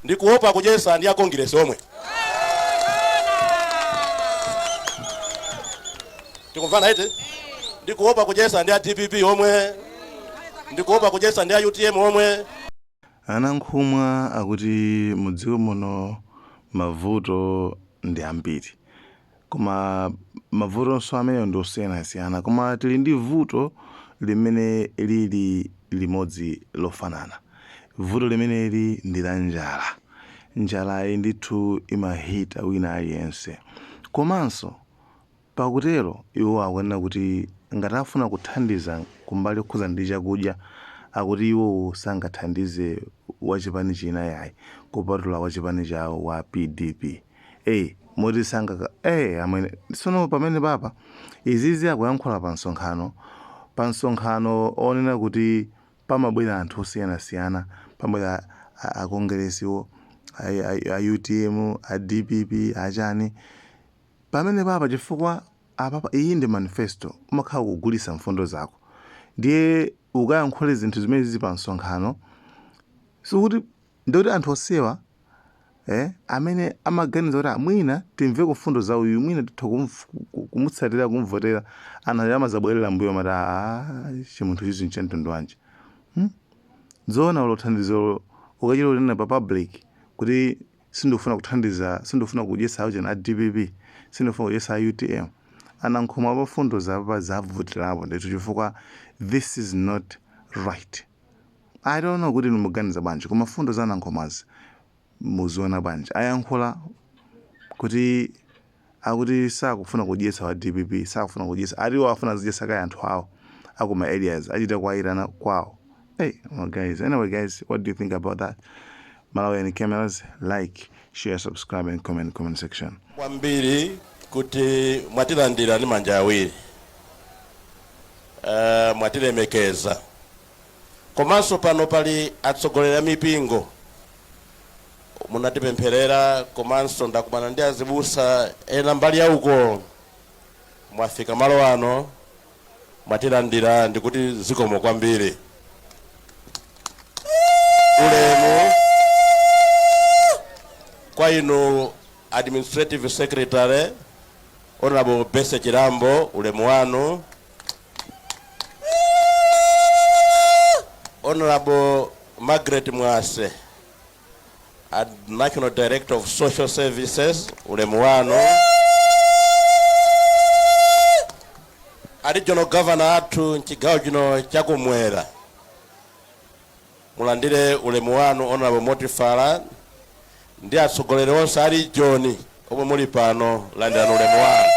Ndikuopa kudyesa ndi a Kongiresi omwe. Tikumvana eti? Ndikuopa kudyesa ndi a dpp omwe. Ndikuopa kudyesa ndi a utm omwe. A Nankhumwa akuti mu dziko muno mavuto ndi ambiri koma mavutonso amenewo ndi osiyanasiyana koma tili ndi vuto limene lili limodzi lofanana. Vuto limeneli ndi la njala. Njalayi ndithu imahita wina aliyense komanso Pakutero, iwo akunena kuti ngati afuna kuthandiza kumbali yokhudzana ndi chakudya, akuti iwowo sangathandize wachipani china yayi kupatula wachipani chawo wa PDP. Ey moti sangaka ey amwene tsono pamenepapa izizi akuyankhula pa msonkhano pa msonkhano onena kuti pamabwera anthu osiyanasiyana pamabwera a Kongeresiwo, a UTM, a DPP, achani. Pamenepapa chifukwa apapa iyi ndi manifesto umakhala ukugulisa mfundo zako ndiye ukayankhule zinthu zimenezizi pa msonkhano sikuti ndikuti anthu onsewa eh, amene amaganiza kuti "Ah, mwina timveko mfundo za uyu mwina titha kumutsatira kumvotera anthu aja amazabwerera mbuyo amati "Ah, chimunthu chichi nchamtundu wanji hmm? Zoona olo thandizo ukachita kunena pa public kuti Sindikufuna kuthandiza, sindikufuna kudyetsa aujeni a dpp, sindikufuna kudyetsa a utm. A Nankhumwa apa mfundo za zavutirapo ndithu chifukwa this is not right. I don't know kuti inu muganiza bwanji koma mfundo za Nankhumwazi muziona bwanji? Ayankhula kuti akuti sakufuna kudyetsa wa dpp, sakufuna kudyetsa, ati iwo afuna azidyetsa kaye anthu awo akuma areas achita kuwayitana kwawo. Hey, well guys, anyway guys, what do you think about that? Malawian cameras, like, share, subscribe and comment comment section. Kwambiri kuti mwatilandira ndi manja awiri, mwatilemekeza komanso pano pali atsogoleri a mipingo munatipempherera komanso ndakumana ndi azibusa ena mbali ya uko mwafika malo ano mwatilandira ndikuti zikomo kwambiri. Ulemu kwa inu administrative secretary Honorable Bese Chirambo, ulemu wanu. Honorable Margaret Mwase, National Director of Social Services, ulemu wanu. A Regional Governor athu mchigawo chino chakumwera, mulandire ulemu wanu Honorable Motifala ndi atsogoleri onse a region omwe muli pano, landirani ulemu wanu.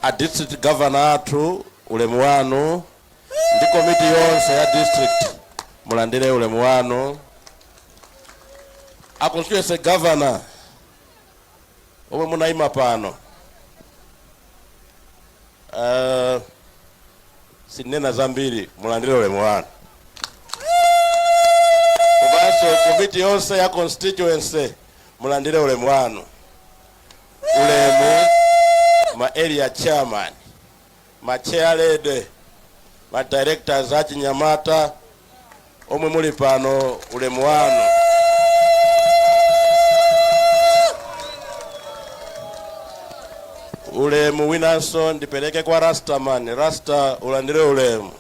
A district governor athu ulemu wanu ndi komiti yonse ya district mulandire ulemu wanu. A constituency governor omwe munayima pano, sindinena zambiri, mulandire ulemu wanu. Komanso komiti yonse ya constituency mulandire ulemu wanu. Ulemu ma area chairman, ma chairlady, ma directors achinyamata omwe muli pano, ulemu wanu. Ulemu winanso ndipereke kwa Rastaman. Rasta, ulandire ulemu.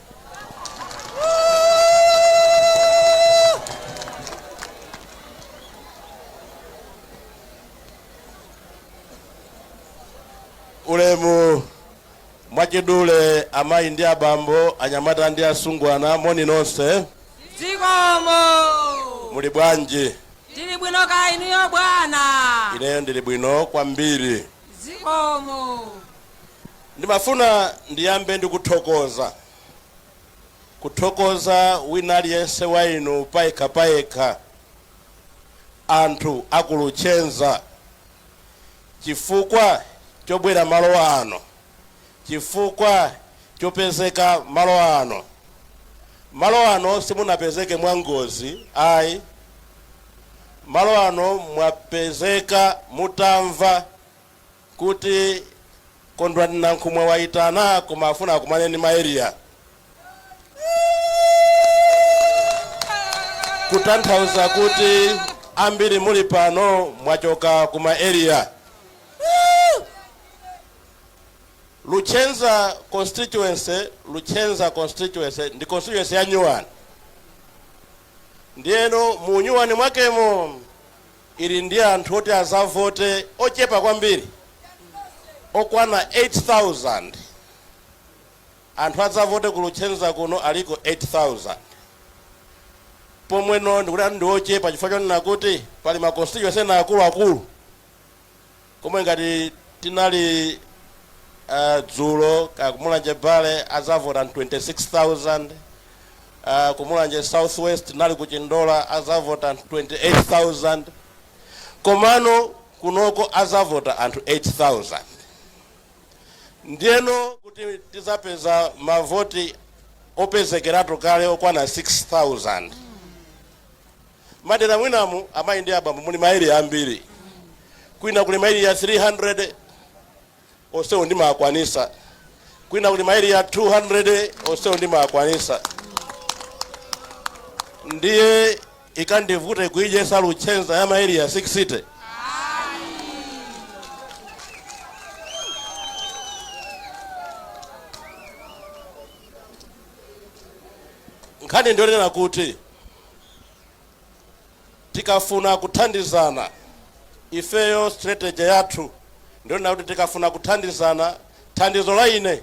Ulemu mwachidule, amayi ndi abambo, anyamata ndi asungwana, moni nonse. Zikomo. Muli bwanji? Tili bwino, kaya inuyo bwana? Ineyo ndili bwino kwambiri. Zikomo. Ndimafuna ndiyambe ndi kuthokoza, kuthokoza wina aliyense wa inu payekha payekha, anthu aku Luchenza, chifukwa chobwera malo ano, chifukwa chopezeka malo ano. Malo ano simunapezeke mwangozi ayi, malo ano mwapezeka mutamva kuti Kondwani Nankhumwa wayitana koma afuna akumane ndi ma area. Kutanthauza kuti ambiri muli pano mwachoka kuma area. Luchenza constituency, Luchenza constituency ndi constituency ya nyuwani. Ndiyeno mu nyuwani mwakemo ili ndi anthu oti azavote ochepa kwambiri, okwana 8000. Anthu adzavote ku Luchenza kuno aliko 8000. Pomweno ndikuti anthu ndi ochepa chifukwa chonena kuti pali ma constituency ena akuluakulu komwe ngati tinali dzulo ka Kumulanje Bale azavota 26000, Kumulanje Southwest tinali ku Chindola azavota 28000, komano kunoko azavota anthu 8000. Ndiyeno kuti tizapeza mavoti opezekeratu kale okwana 6000. Madera mwinamu, amayi ndi abambo, muli ma area ambiri. Kwina kuli ma area 300, onsewo ndimakwanisa. Kwina kuli ma area 200, onsewo ndimakwanisa. Ndiye ikandivute kuijesa Luchenza ya ma area 60? Nkhani ndionena kuti tikafuna kuthandizana, ifeyo strategy yathu ndionena kuti tikafuna kuthandizana, thandizo la ine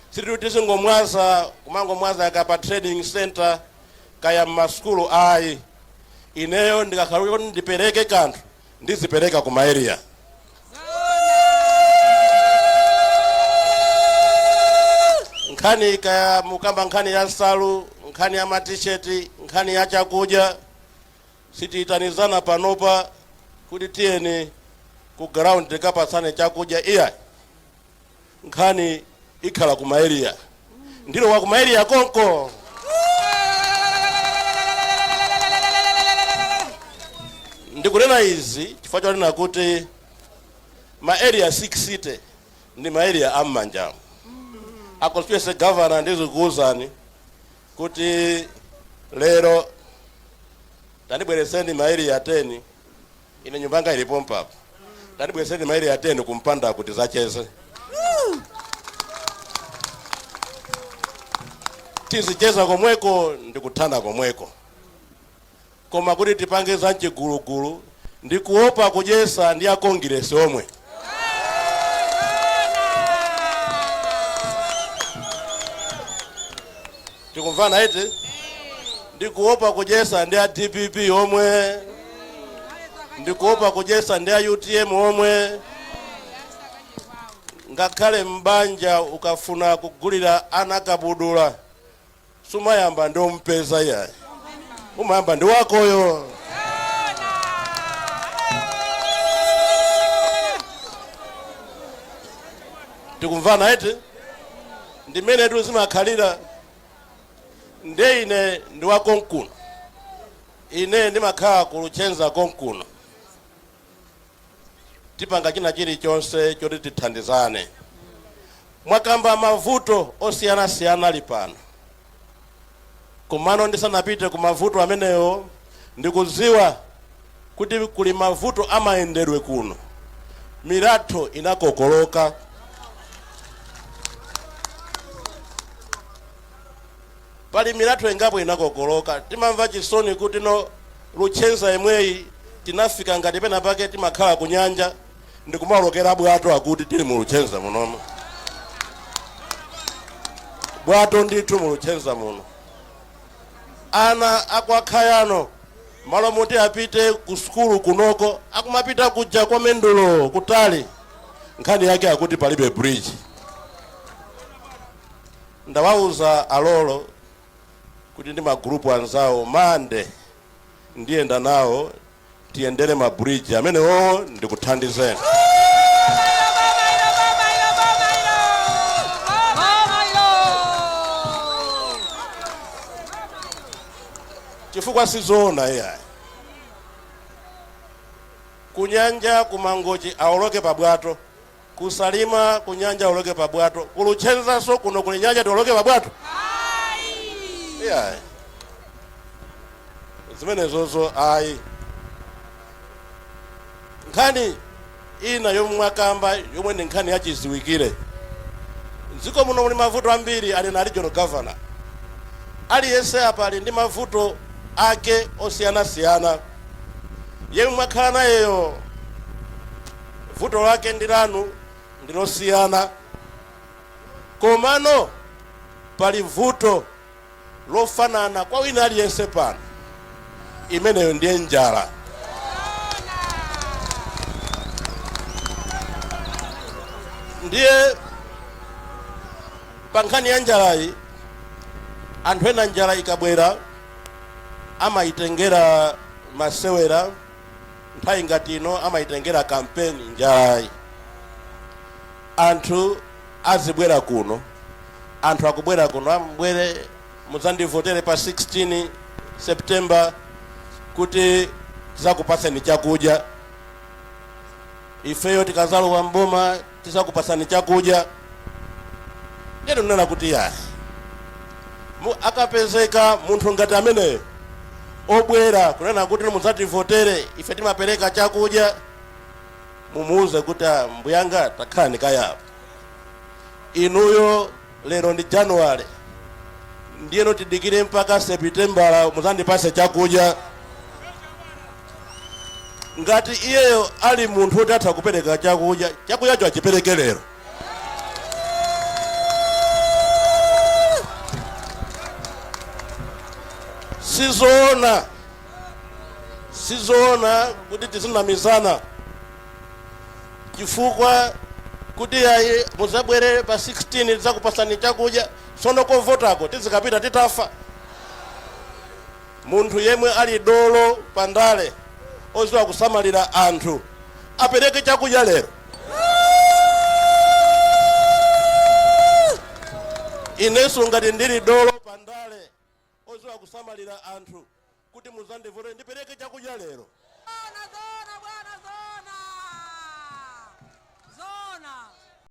sitikuti tizingomwaza, kumangomwaza kapa trading center kaya mmasukulu, ayi. Ineyo ndikakhala kuti ndipereke kanthu, ndizipereka ku ma area. Nkhani kaya mukamba nkhani ya nsalu, nkhani ya matisheti, nkhani ya chakudya, sitiyitanizana panopa kuti tiyeni ku ground tikapatsane chakudya, iya. Nkhani ikhala ku ma area, ndilo wa ku ma area konko. Ndikunena izi chifukwa chonena kuti ma area 60 ndi ma area am'manjamu. A constituency governor, ndizikuwuzani kuti lero tandibwereseni ma area 10. Ine nyumba yanga ilipo mpapo. Tandibwereseni ma area 10 kumpanda kuti zacheze, tizicheza komweko ndikuthana komweko. Koma kuti tipange za mchigulugulu, ndikuopa kudyesa ndi akongiresi omwe. Tikumvana iti? Ndikuopa kudyesa ndi a DPP omwe, ndikuopa kudyesa ndi a UTM omwe. Ngakhale mbanja ukafuna kugulira ana kabudula, sumayamba ndi ompeza, iyayi, umayamba ndi wakoyo. Tikumvana iti? Ndimene zimakhalira. Nde ine ndi wakonkuno, ine ndimakhala ku Luchenza konkuno. Tipanga china chilichonse choti tithandizane. Mwakamba mavuto osiyanasiyana ali pano, komano ndisanapite ku mavuto amenewo, ndikudziwa kuti kuli mavuto amayendedwe kuno. Milatho inakokoloka. Pali milatho ingapo inakokoloka. Timamva chisoni kuti no, Luchenza imweyi tinafika ngati pena pake timakhala ku nyanja ndikumalokera bwato, akuti tili mu Luchenza munomo, bwato ndithu mu Luchenza muno. Ana akwakhayano, malo moti apite ku sukulu kunoko, akumapita kuja kwa Mendulo kutali. Nkhani yake akuti palibe bridge. Ndawauza alolo kuti ndi magrupu anzawo, Mande ndiyenda nawo, tiyendere ma bridge amenewo ndikuthandizeni. Boma ilo. Chifukwa sizoona, iyayi. Kunyanja kumangochi awoloke pabwato, kusalima kunyanja awoloke pabwato, kuluchenzanso kuno kuli nyanja tiwoloke pabwato, iyayi. Zimenezozo ayi. Nkhani ina yomwe mwakamba, yomwe ndi nkhani yachiziwikire, mdziko muno muli mavuto ambiri. Ali na regional governor, aliyense apa ali ndi mavuto ake osiyanasiyana. Yemwe mwakhala nayeyo, vuto lake ndi lanu ndilosiyana, komano pali vuto lofanana kwa wina aliyense pano, imeneyo ndiye njala. Ndiye pa nkhani ya njalayi, anthu ena njala ikabwera amayitengera masewera. Nthawi ngati ino amayitengera kampeni njalayi. Anthu azibwera kuno, anthu akubwera kuno, ambwere mudzandivotere pa 16 September kuti tizakupatsani chakudya, ifeyo tikazalowa mboma tizakupatsani chakudya. Ndiye tinena kuti yayi, akapezeka munthu ngati ameneyo obwera kunena kuti mudzativotere, ife timapereka chakudya, mumuuze kuti, "Ah, mbuyanga, takhalani kayapo. Inuyo lero ndi Januwale, ndiyeno tidikire mpaka Sepitembala muzandipase chakudya?" Ngati iyeyo ali munthu woti atha kupereka chakudya, chakudyacho achipereke lero. Sizoona, sizoona kuti tizinamizana chifukwa kuti ayi, muzabwere pa 16 tidzakupasani chakudya. Sono kovotako tizikapita titafa? Munthu yemwe ali dolo pandale, oziwa kusamalira anthu, apereke chakudya lero. Inenso ngati ndili dolo pandale, oziwa kusamalira anthu, kuti muzandivotere, ndipereke chakudya lero.